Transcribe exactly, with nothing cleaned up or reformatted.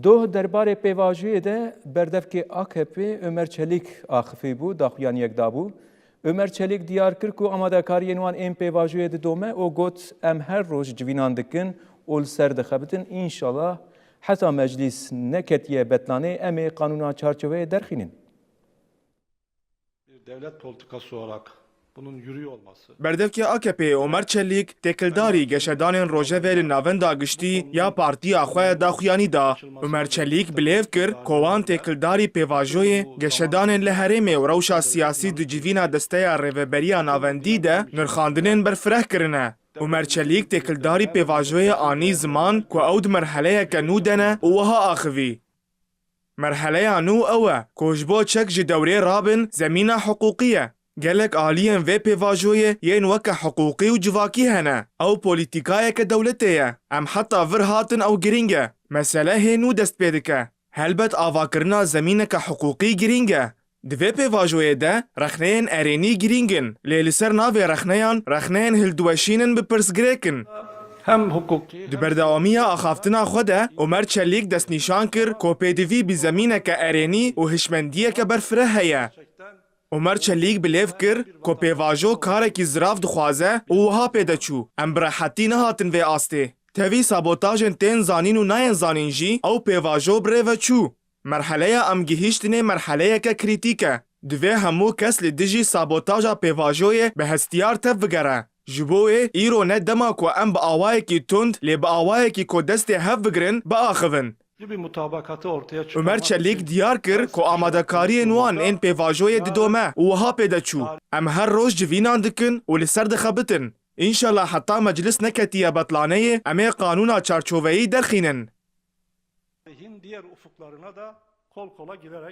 Doh derbarê pêvajoyê de berdevkê A K P Ömer Çelik axifî bû, daxuyaniyek dabû. Ömer Çelik diyar kir ku amadekariyên wan ên pêvajoyê didome û got, em her roj civînan dikin û li ser dixebitin. Înşallah heta meclîs neketiye betlanê, em ê qanûna çarçoveyê derxînin. Bir devlet politikası olarak bunun yürüyor olması. Berdevkê A K P'ê Omer Çelîk têkildarî geşedanên rojevê li Navenda Giştî ya partiya xwe daxuyanî da. Omer Çelîk bilêv kir ku wan têkildarî pêvajoyê geşedanên li herêmê û rewşa siyasî di civîna desteya rêveberiya navendî de nirxandinên berfireh kirine. Omer Çelîk têkildarî pêvajoyê anî ziman ku ew di merheleyeke nû de ne û wiha axivî. Merheleya nû ew e ku ji bo çek ji dewrê rabin zemîna hiqûqî ye. Gelek aliyên vê pêvajoyê yên weke hiqûqî û civakî hene. Ew polîtîkayeke dewletê ye. Em heta vir hatin ew girîng e. Mesele hê nû dest pê dike. Helbet avakirina zemîneke hiqûqî girîng e. Di vê pêvajoyê de rexneyên erênî girîng in, lê li ser navê rexneyan, rexneyên hildiweşînin bi pirsgirêk in. Hem hukuki Di berdewamiya axaftina xwe de Omer Çelîk destnîşan kir ku pêdivî bi zemîneke erênî û hişmendiyeke berfireh heye. Omer Çelîk bilêv kir ku pêvajo karekî zirav dixwaze û wiha pê de çû, em bi rehetî nehatin vê astê. Tevî sabotajên tên zanîn û nayên zanîn jî ew pêvajo bi rê ve çû. Merheleya em gihîştinê merheleyeke krîtîk e. Divê hemû kes li dijî sabotaja pêvajoyê bi hestiyar tev bigere. Ji bo wê îro ne dema ku em bi awayekî tund lê bi awayekî ku destê hev bigirin biaxivin. Bir mutabakatı ortaya Omer Çelîk diyar kir ku amadekariyên wan ên pêvajoyê didome û wiha pê de çû. Em her roj civînan dikin û li ser dixebitin. Înşallah heta meclis neketiye betlaneyê em ê qanûna çarçoveyî derxînin. Tarihin diğer ufuklarına da kol kola girerek